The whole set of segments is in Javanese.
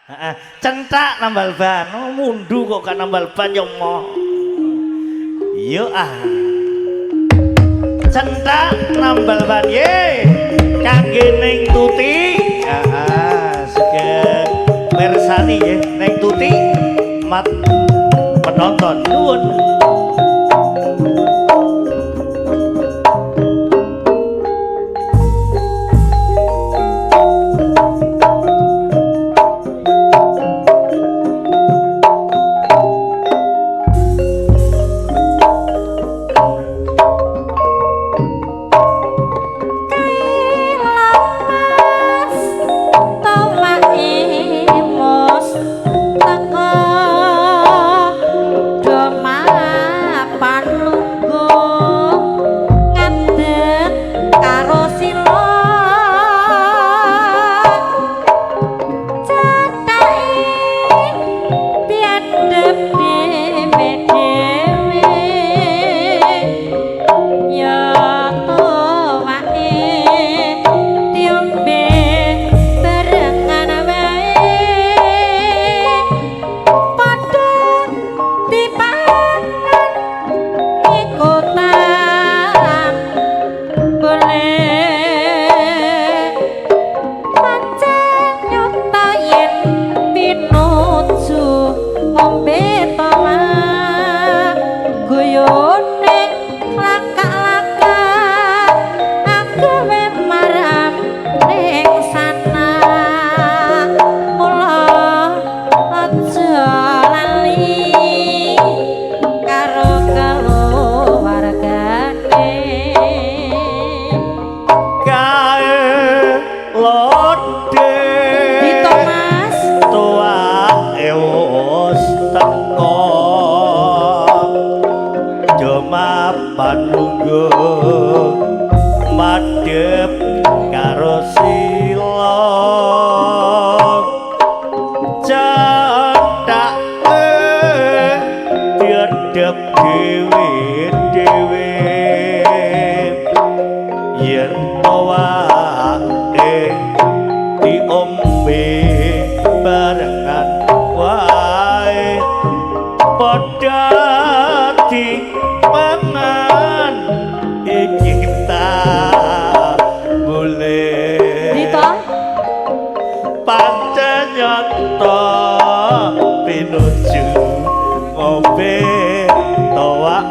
Heeh, centak nambal ban. Oh, mundu kok gak nambal ban ya moh. Yo ah. Centak nambal ban ye. Kangge Ning Tuti. Heeh, sugeng mirsani nggih Ning Tuti mat penonton nuwun. Madhep karo sila cethake diadhep dhewe-dhewe yen towake diombe barengan wae padha dipangan iki ta boleh Dito pancen nyata pinuju ngombe toak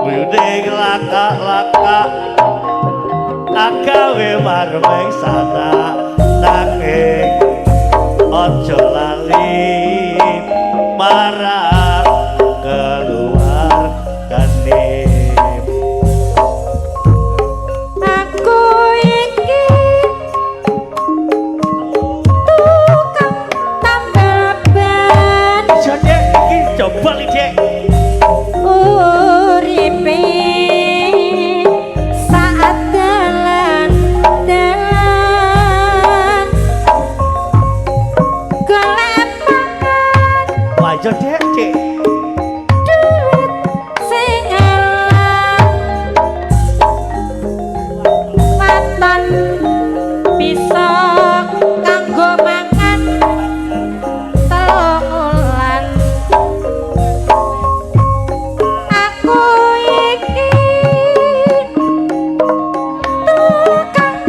guyune lakak-lakak agawe marmeng sana nanging aja lali marang keluargane. Aku iki tukang tambal ban. Iya Dek, iki coba li Dek. Uripe saat dalan dalan golek pangan. Wah iya Dek, Dek. Duit sing halal waton bisa kanggo mangan telung wulan. Aku iki tukang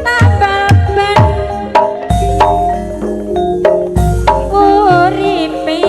tambal ban. Uripe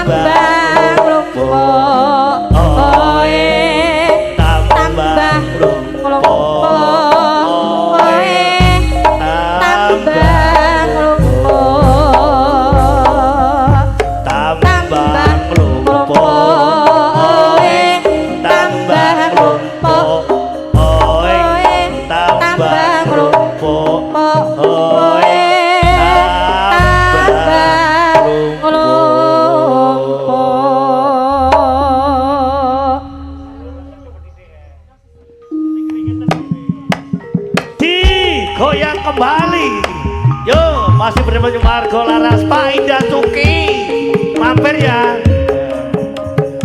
Tambah nglumpuk oe, tambah tambah nglumpuk oe, tambah nglumpuk, tambah nglumpuk oe, tambah nglumpuk oe, tambah nglumpuk oe, tambah nglumpuk. Digoyang kembali. Yo, masih bersama Margo Laras, Pak Indah Suki. Mampir ya.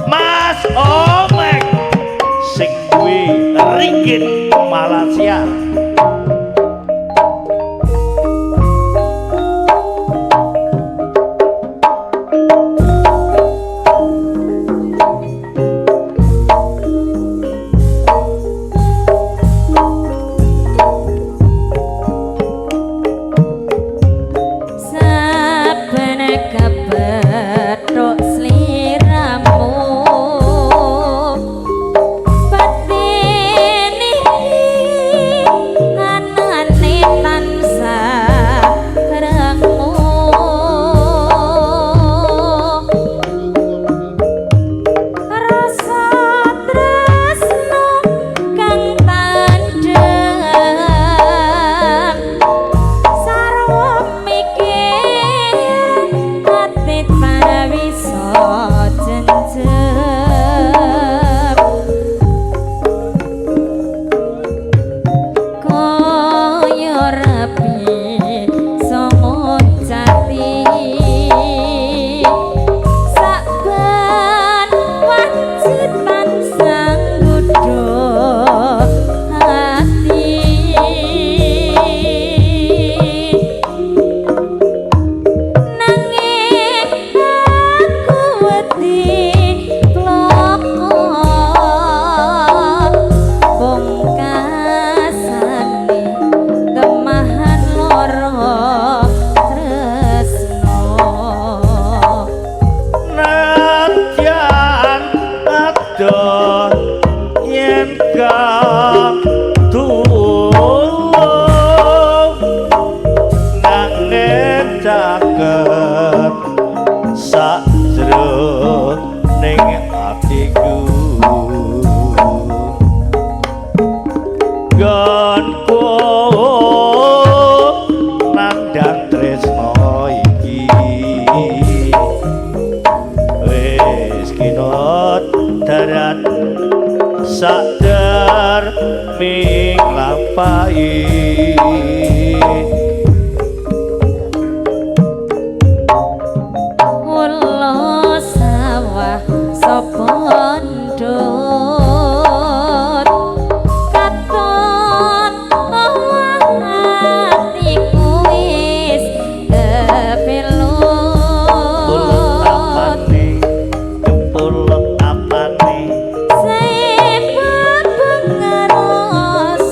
Mas Omek sing duwe ringgit Malaysia. Saben kepethuk sliramu, batin iki anane tansah rengmu. Rasa tresno kang tandheng sarwa mikir ati tawisa jenjem. Kaya repi songo jati, saben wanci tansah nggodha ati. Nanging aku wedi bloko pungkasane temahan lara tresno. Nadyan adoh yen kadulung, nanging caket sajroning atiku. Gonku nandhang tresno iki wis kinot darat saderming lampahi. Kula sawah sapa ndut, katon atiku wis Pulut kepelut. Apane kepulut apane? Sebab pengrasaku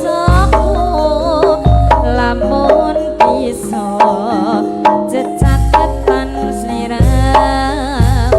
lamun bisa jecaketan sliramu.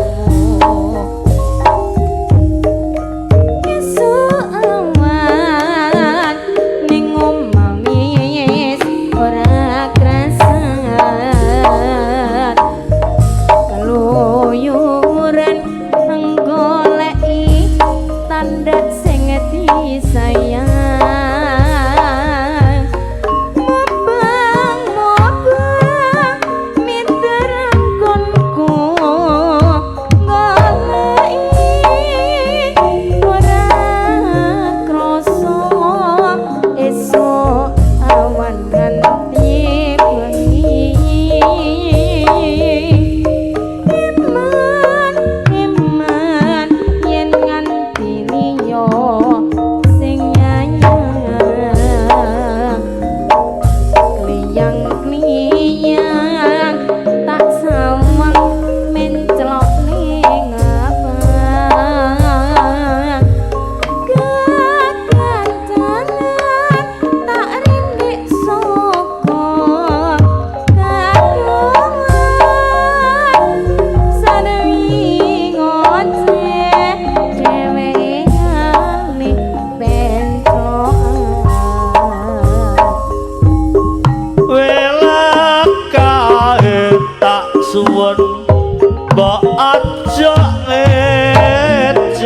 Mbok aja ngecek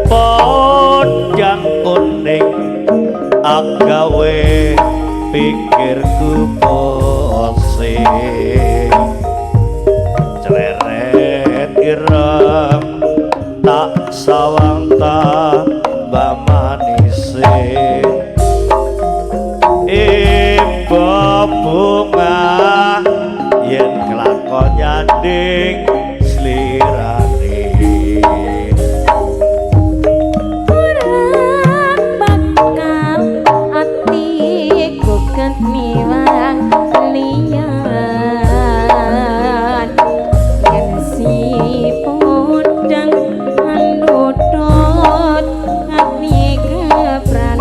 podang kuning agawe pikirku pusing. Cleret ireng tak sawang tambah manise. Ibu bunga yen kelakon nyanding slirane. Ora bakal atiku ketiwang liyan yen si podang andudut ati kepranan.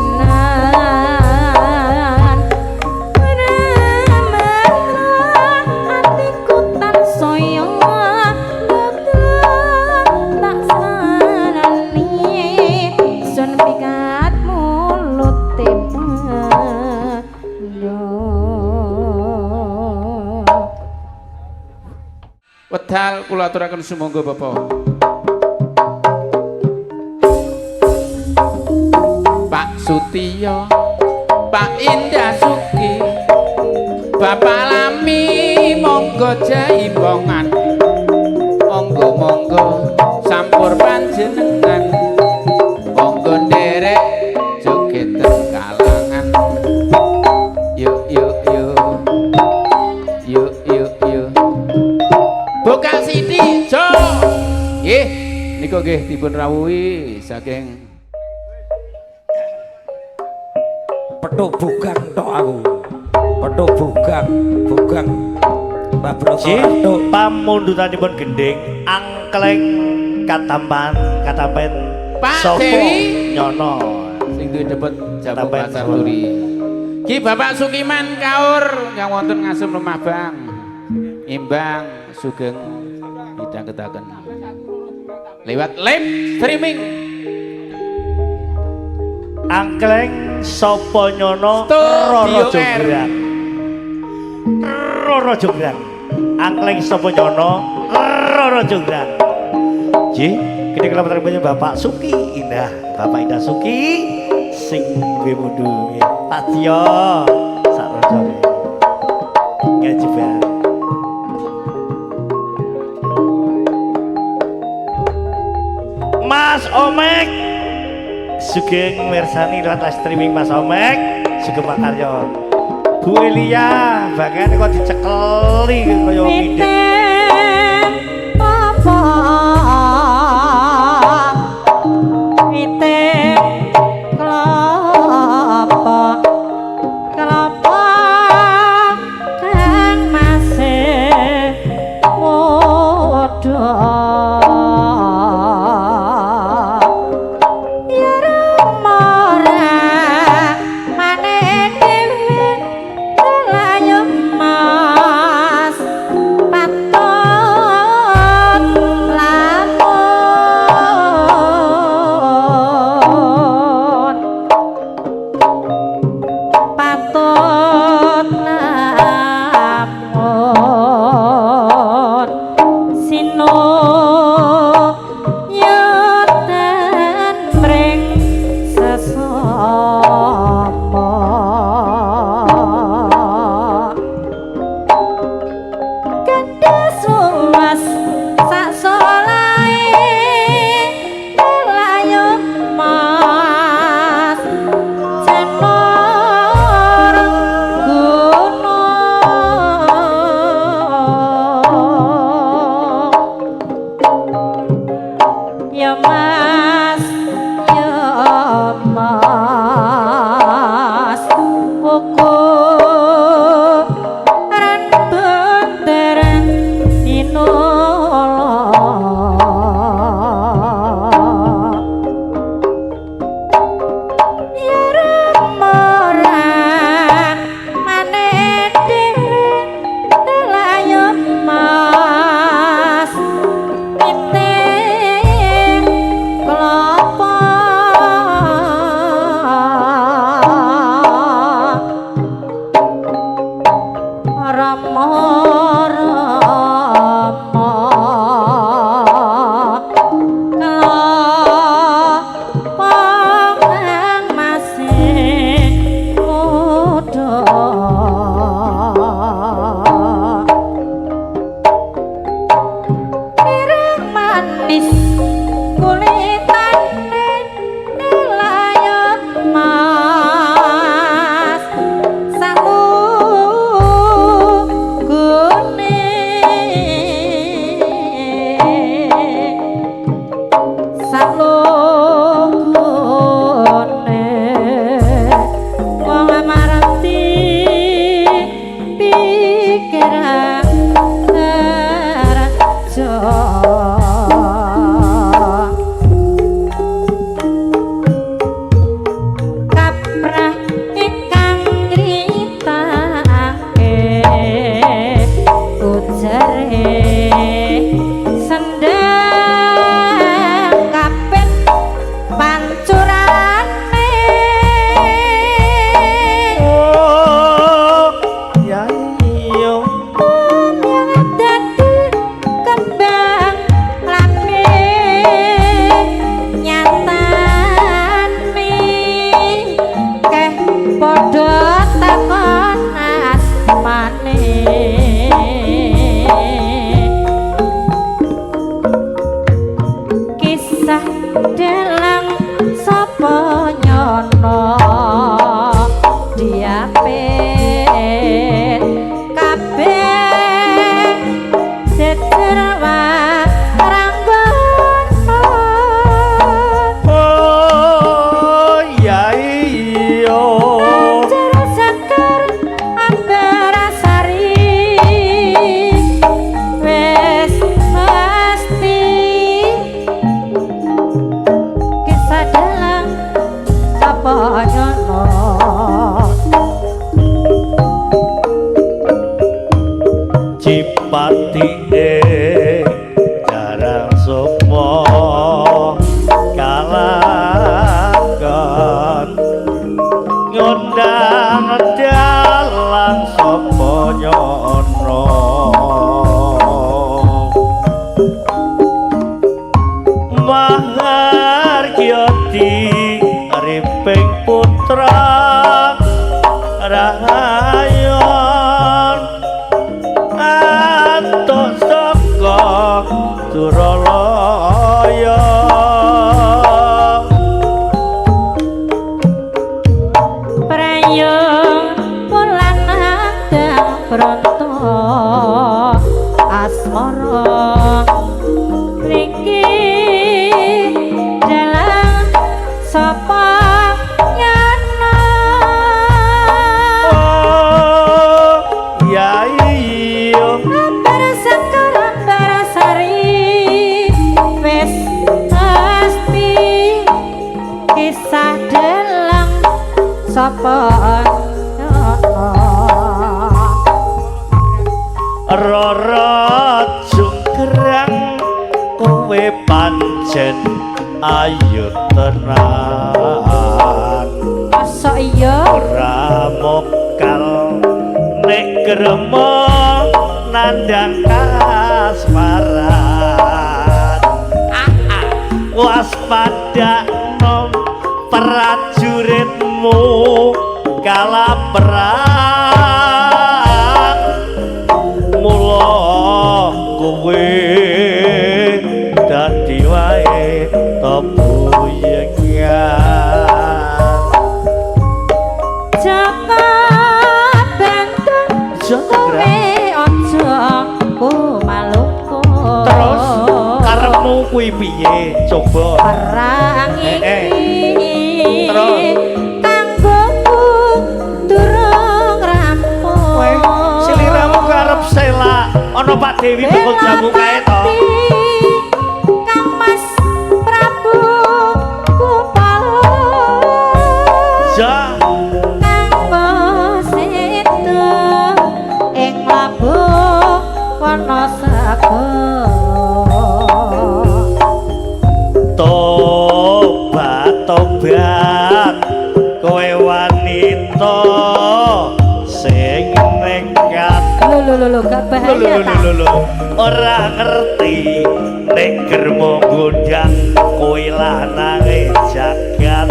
Ora atiku tansaya tak sarani sun pikat mulute pendo. Wedal kula aturaken sumangga Bapak. Pak Sutiyo, Pak Indah Suki, Bapak Lami monggo jaipongan. Monggo monggo sampur panjenengan. Monggo nderek joget teng kalangan. Yuk yuk yuk. Yuk yuk yuk. Buka sidi, Jo. Nggih, niku nggih dipun rawuhi saking Petuk bugang tok aku. Petuk bugang, bugang. Mbah Broto Nggih, petuk. Pamundutanipun gending angkleng katampan katampen Pak sapa Dewi. nyono. Sing duwe debet Jabung Katampen Pasar sapa. Turi. Ki Bapak Sukiman Kaur kang wonten Ngasem Lemah Bang. Imbang sugeng midhangetaken. Lewat live streaming. Angkleng sapa nyono Studio Roro R. Jonggrang. Roro Jonggrang. Angkleng sapa nyono Roro Jonggrang. Nggih, kita kelaparan Bapak Suki Indah, Bapak Indah Suki sing duwe mundu nggih. Pak Tio sak rojone. Ngaji bareng. Mas Omek sugeng mirsani lewat live streaming Mas Omek sugeng makarya. Bu Elia bahkan kok dicekeli kaya mindhit. Wite apa wite klopo klopo kang masih muda ya rumora maneh dhewe layu mas patut lamun patut lamun sino yutan mring sesama. Kandas was sak solahe layu mas cenor gunung ya mas ya mas ukuran benderang tinunjuk. Manis kulitane layon mas salugune salugune wong marati pikiran raja. Kaprah ingkang nyritakake ujare sendang kapit pancurane. Oh ya iya. Dadi kembang lambe nyatane keh padha takon asmane. Kisah dalang sapa nyono diapit kabeh jejer waranggono. Oh ya iya. Banjur sekar ambarasari wis mesti kisah dalang sapa nyono. Cipatike jarang sukma kalakon ngundang dalang sapa nyono Mahargyati riping putra Rahayon antuk saka Suralaya. Prayung wulan adang bronto asmara niki dalang sapa nyono. Oh ya iya. Ambar sekar ambar sari wis mesti kisah dalang sapa nyono. Rara jungkrang kowe pancen ayu tenan. Mosok iya. Ora mokal nek grema nandang kasmaran. Waspada nom prajuritmu kala perang mula kowe dadi wae tebuyengan. Jaka bantun Jaka kowe aja kumalungku. Terus karepmu kuwi piye coba? Perang iki Terus? kanggoku durung rampung. Kowe sliramu karep selak ana Pak Dewi bakul jamu kae to. Kang Mas Prabu Kupala. Ja Kang seto ing labuh Wanasaba. Tobat tobat kowe wanita sing nekat. Lho lho lho lho, gak bahaya Lho ta? lho lho, ora ngerti nek germo gondang kowe lanange jagat.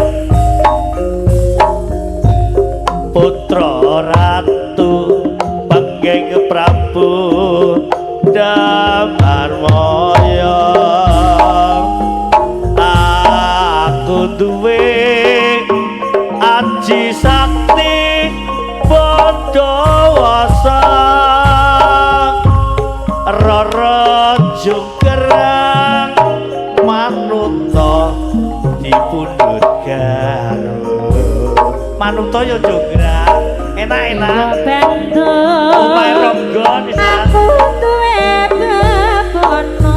Putra ratu penggeng Prabu Damarmaya. Aji sakti Bondowoso Roro Jonggrang manuta dipundhut Garut. Manuta ya Jonggrang, enak-enak. Bantu Omahe Ronggo nisan. Aku duwe bebono.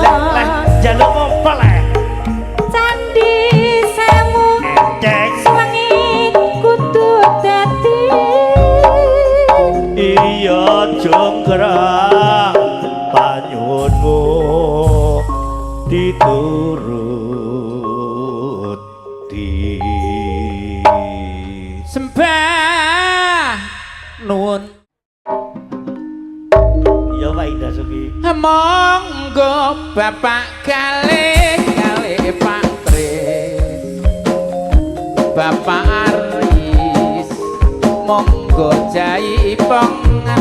Lah lah njaluk ngopo le? Candi Sewu Enteng. Sewengi kudu dadi. Iya Jonggrang panyuwunmu dituruti. Sembah nuwun. Iya Pak Indah Suki. Monggo Bapak kalih kalih Pak Tris, Bapak Aris, monggo jaipongan,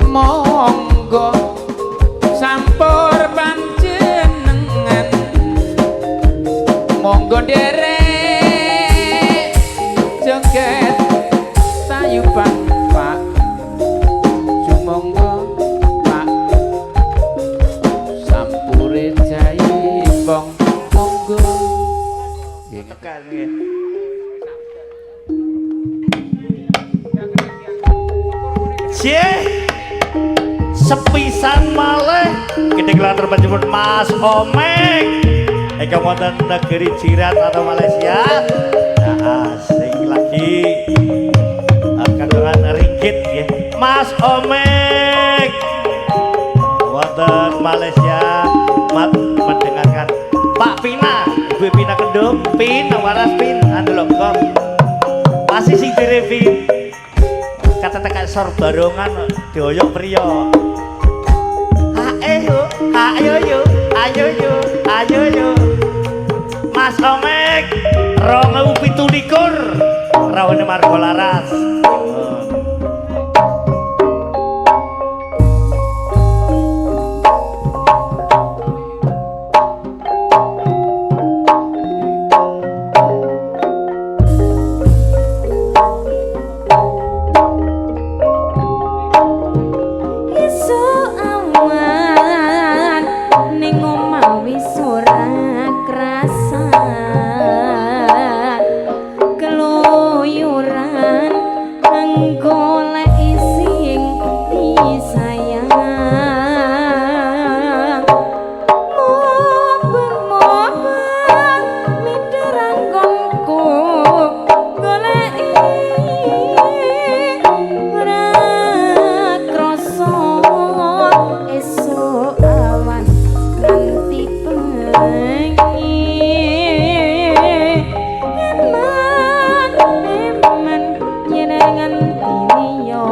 monggo sampur panjenengan, monggo nderek joget tayuban Pak, sumangga Pak, sampure jaipong monggo. Nggih. Tekan nggih. Cie. Sepisan malih gedhe kelatur panjenengan Mas Omek. Ingkang wonten negeri jiran atau Malaysia. Nah, asing lagi kagungan ringgit nggih. Mas Omek wonten Malaysia mat mendengarkan Pak Pina, Ibu Pina Kendung, Pin waras Pin, andelok kok. Pasti sing direview. Kata tekan sor barongan dioyok priya. Hae yo, ayo yo, ayo yo, ayo yo. Mas Omek 2027 rawane Margo Laras. Isuk awan ning omah wis ora krasan, keluyuran goleki sing disayang. Mubeng-mubeng minder anggonku goleki ora krasa esuk awan nganti bengi. Eman eman yen nganti liya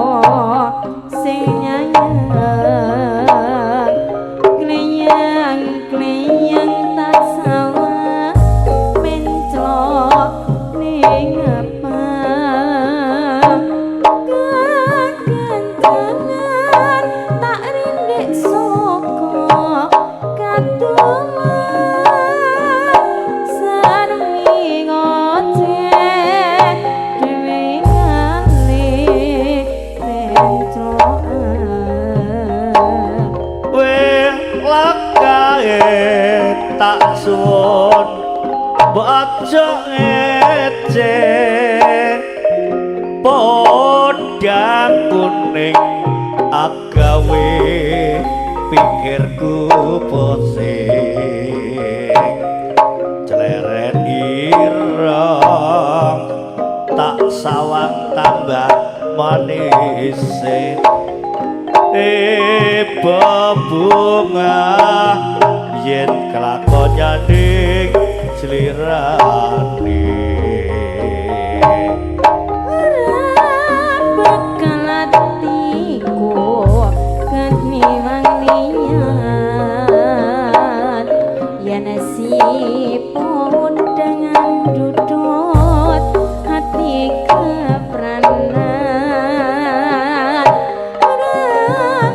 sing nyayang, kliyang kliyang tak sawang menclok ning ngepang. Kekancangan tak rindik saka katuman, sarwi ngoceh dhewe ngalih menclokan. Weh lakae tak suwun mbok aja ngece, podang kuning agawe pikirku pusing, cleret ireng tak sawang tambah manis. Bebunga yen kelakon nyanding slirane. Ora bekal atiku keniwang liyan, yen si pondangan dudut hati kepranan. Ora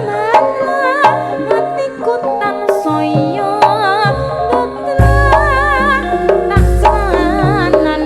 marah atiku tansaya ndutran tak jalanan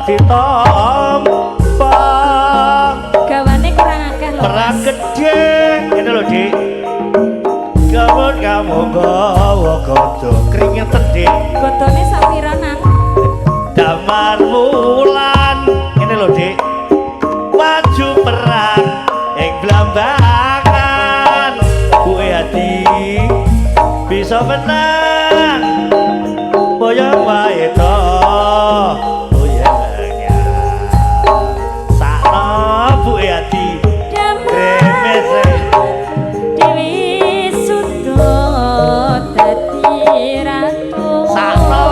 ditampa. Gawane kurang akeh lho. Perang Mas. gedhe ngene lho, Dik. Gawon kamu gawa godo kringeten, Dik. Godone sak pira nang? Damar wulan ngene lho, Dik. Maju perang ing Blambangan. Buke hati bisa menang. Boyong wae to. Boyongnya. Sakno buke hati. Kremes. Dewi Sudo dadi ratu. Sakno,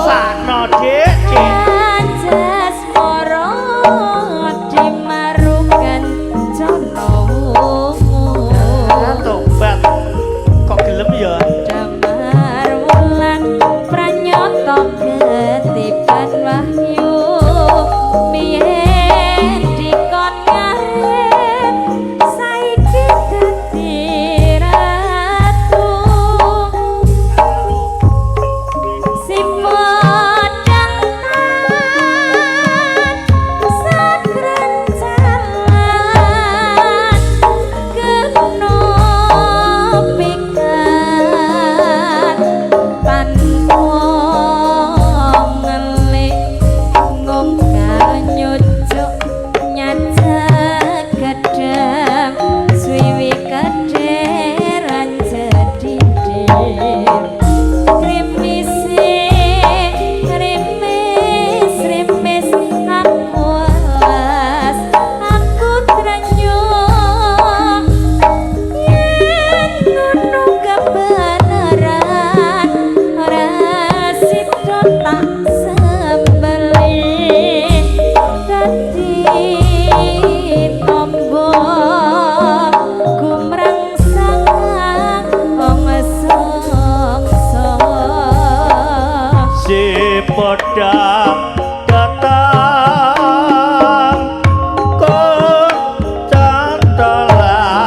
sakno, Dik, Dik. Anjasmara dimarukan cana wungu. Ah, tobat. Kok gelem ya? Damar wulan pranyata ketiban wahyu miyen dikon ngarit saiki dadi ratu. Si podang tan sakrencalan kena pikat tanpa ngelik ngongkar nyucuk nyajak gedhang suwiwi kederan jedidit. Krimise krimis rimis aku alas aku trenyuh yen ngono kebenaran ora sida tak sembelih dadi tombo gumrangsang ongso. Si podang datang kon cantelan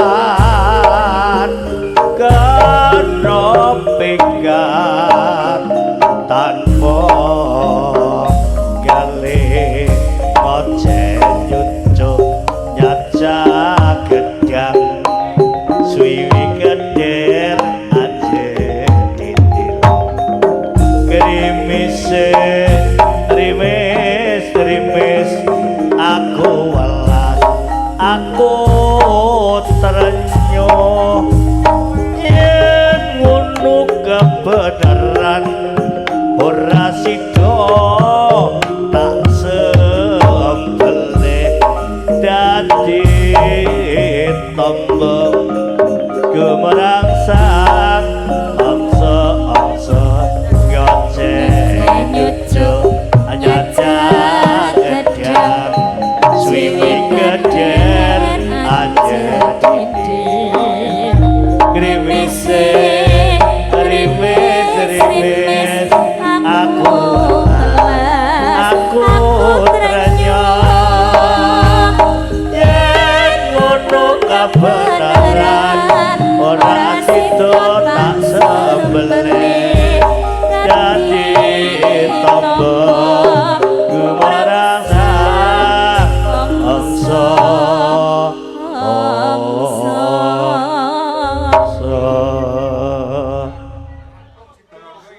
kena pinggat tanpa galih ngoceh nyucuk nyacak gedang suwiwi keder aje titil. Krimise rimis rimis aku welas aku trenyuh yen ngono kebenaran ora sida tak sembelih dadi tombo gumerangsang angsa-angsa ngoceh nyucuk nyacak gedang suwiwi keder aja titik. Krimise rimis rimis aku aku trenyuh yen ngono kebenaran ora sida tak sembelih dadi tombo gumerangsang angsa angsa.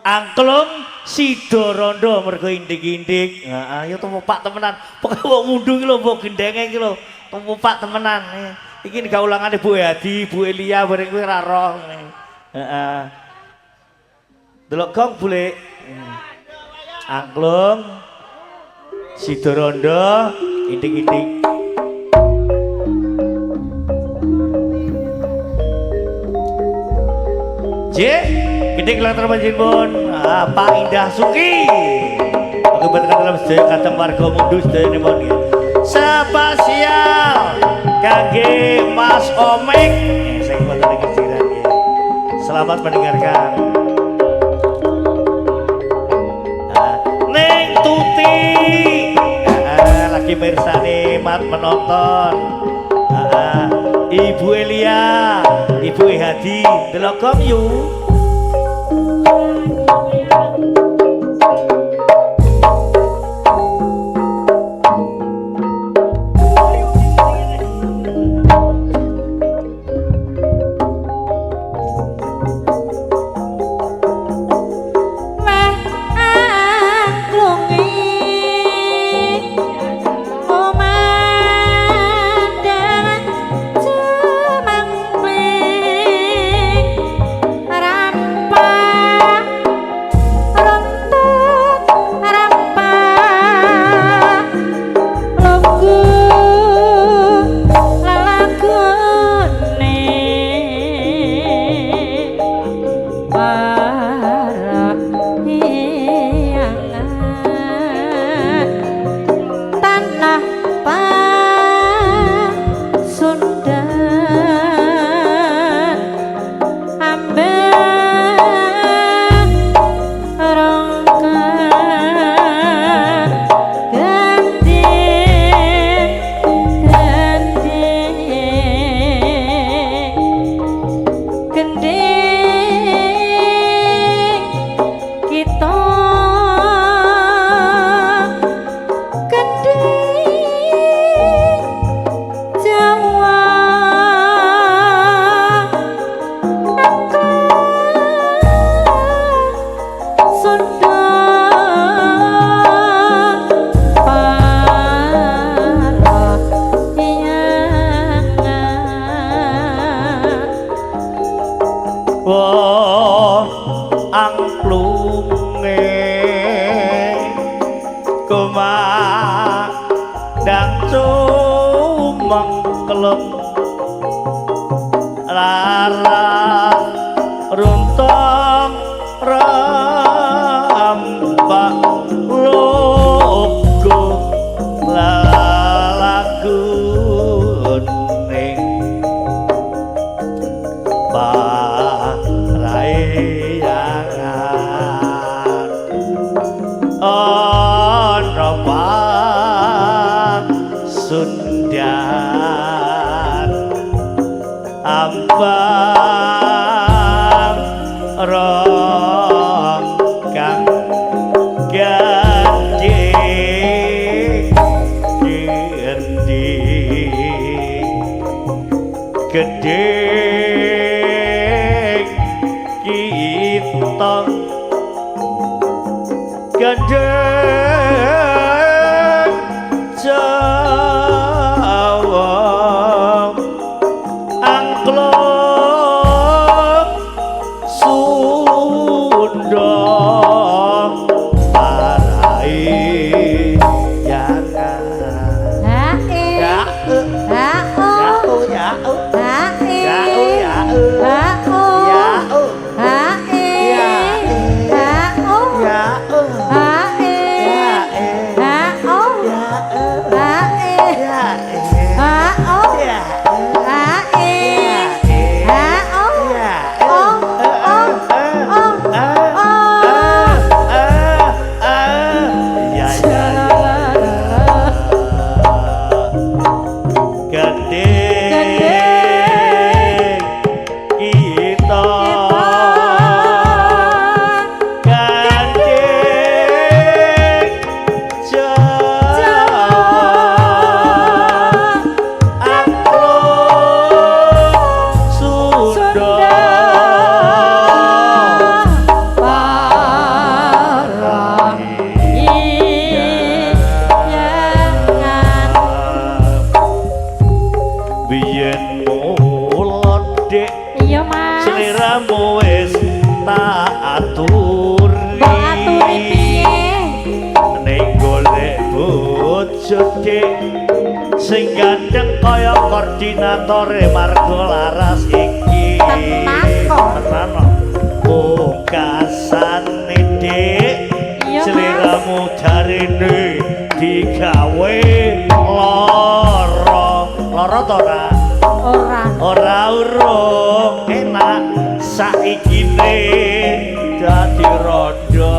Angklung Sidorondo mergo indik-indik. Heeh, ya tumepak temenan. Pokoke wong mundu iki lho mbok gendenge iki lho. Tumepak temenan. Iki gak ulangane Bu Hadi, Bu Elia bareng kuwi ora roh ngene. Heeh. Delok gong Bulik. Angklung Sidorondo indik-indik. J, gede kelihatan pun Pak Indah Suki. Oke, dalam sedaya kateng warga mundu sedaya nipun nggih. Spesial kangge Mas Omek sing wonten ing kesiran nggih. Selamat mendengarkan. Neng Tuti. Lagi mirsani mat menonton. Ibu Elia, Ibu Hadi, delok gong yu. Padang cumengkluk lara runtong rampak logo lalagu ning parayangan ana pasundan ambang rong kang gedhe gedhe gedhe kita gedhe Jawa angklung Sunda parayangan. Ha e. Ya Ha ya o. o ya o Ha e. ya o ya o Ha o. ya o Ha e. Ya Ha o. ya o Ha e. ya e Ha o. ya o Ha e. ya e Ha o. ya Ha e. Ha o. ya O. O. O. O. Ya ya ya gede Gede kita gede Jawa angklung Sunda Para iyangan. Biyen mula dik Iya Mas. sliramu wis tak aturi. Mbok aturi piye? Ning golek bojo dik sing gandeng kaya koordinatore Margo Laras iki. Tenan kok. Tenan kok. Pungkasane dik Iya, Mas. sliramu jarine digawe lara. Lara to ora? Ora. Ora urung enak saikine dadi rondo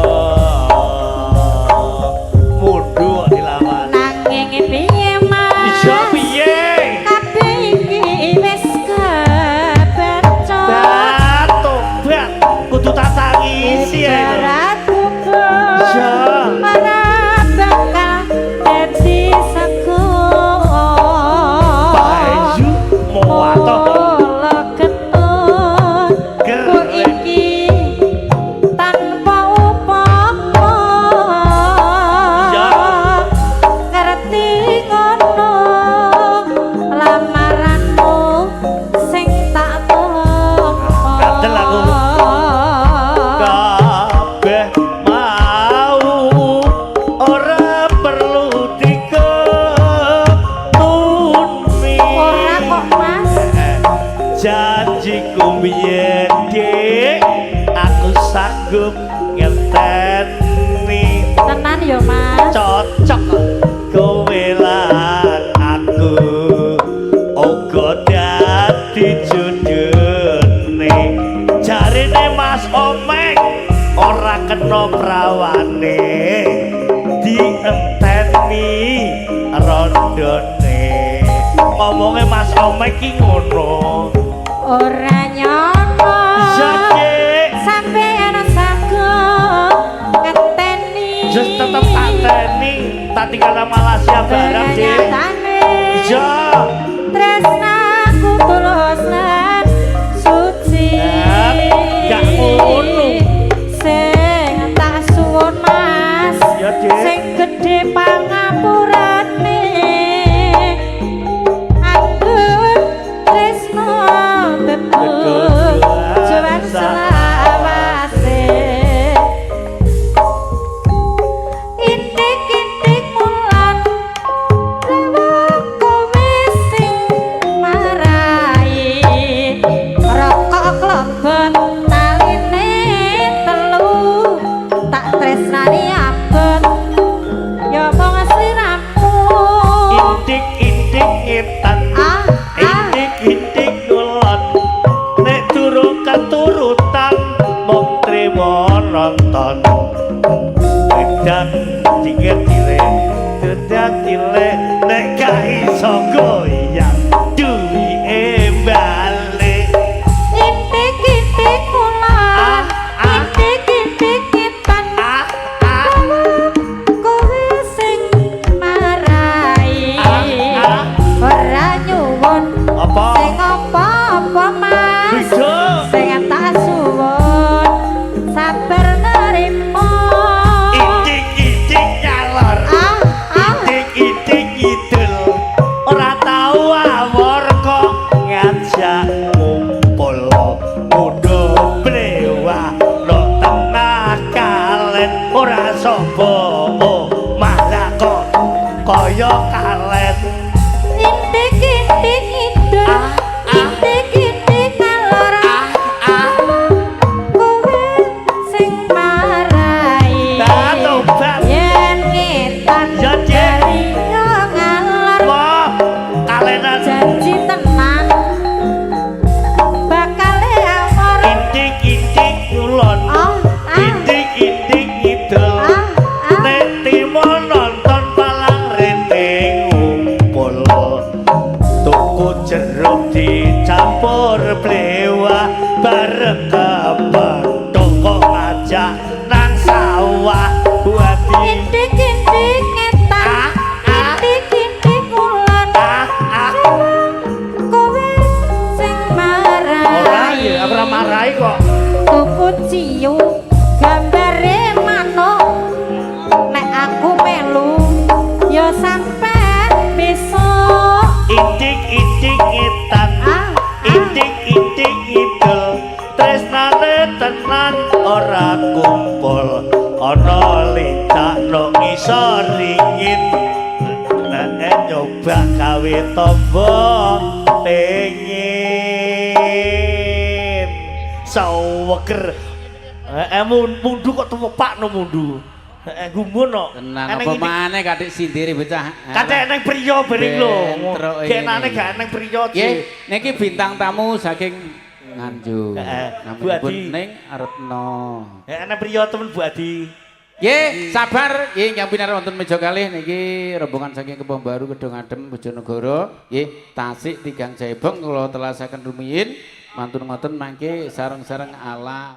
mundu kok dilawan. Nanging piye Mas? Iya piye? Kabeh iki wis kebaca. Tobat kudu tak tangisi ya. Ibarat bubur Iya. ora bakal dadi sego. Bayu muwatoh Mula ketut ku iki tanpa upama. Iya. Ngerti ngono lamaranmu sing tak tampa. Gatel aku. Kabeh mau ora perlu diketuni. Ora kok Mas. Janjiku biyen dik aku sanggup ngenteni. Tenan ya Mas. Cocok kowe lan aku uga dadi jodhone. Jarine Mas Omek ora kena prawane dienteni rondone. Ngomonge Mas Omek ki ngono. Ora nyono. Iya dik. Sampeyan sanggup ngenteni. Just tetep tak teni, tak tinggal nang Malaysia bareng dik. Nyatane. Iya. Tresnaku tulus lan suci. Nah, gak ngono. Sing tak suwun Mas. Ya, Dik. Sing gedhe pangapurane. Anggun tresno Teguh teguh selawase. Intik-intik mula balik, nek gak iso goyang duwike balik. Intik-intik kulon, Ah, ah. intik-intik ngetan, Ah ah kowe sing marai. Ah, ah. Ora nyuwun Apa? sing apa-apa, Mas. Bisa. Sing tak suwun sabar nerimo. Itik-itik nyalor. Ah, ah. Itik-itik ngidul. Ora tau awor kok ngajak ngumpul. Mundhuh blewah no tengah kalen, ora sapa malah kok kaya kalen. Intik-intik ngidul, Ah, ah. intik-intik ngalor, Ah ah. kowe sing marai. Dah tobat. Yen ngetan Ya, Cik. bali yo ngalor, Wah, kalenan. Janji tenan bakal amor. Intik-intik ngulon. Ah, ah. Intik-intik ngidul. Ah, ah. Nek timo nonton palang renting ngumpul, tuku jeruk dicampur blewah, bareng kepethuk kok ngajak nang sawah buati. Intik-intik ngetan, Ah, ah. intik-intik ngulon, Ah ah. kowe sing marai. Ora ya, aku ora marahi kok. Tuku ciu gambare manuk, nek aku melu ya sampe besok. Intik-intik ngetan, Ah, ah. intik-intik ngidul, tresnane tenan ora kumpul, ana lincak no ngisor ringin, nek nyoba gawe tombo pengin saweger. Mundu kok tumepak no mundu. Gumun no. Tenang apa maneh katik sindiri bocah. Kate eneng priya bering lho. Bentrok ini. Genane gak eneng priya. Nggih, niki bintang tamu saking Nganjuk. Heeh, Bu Namunipun Adi. Ning Retno. Eneng priya temen, Bu Adi. Nggih, sabar nggih ingkang pinarak wonten meja kalih niki rombongan saking Kebon Baru Kedung Adem Bojonegoro. Nggih, Tasik Tigang Jaibong kula telasaken rumiyin mantun ngoten mangke sareng-sareng ala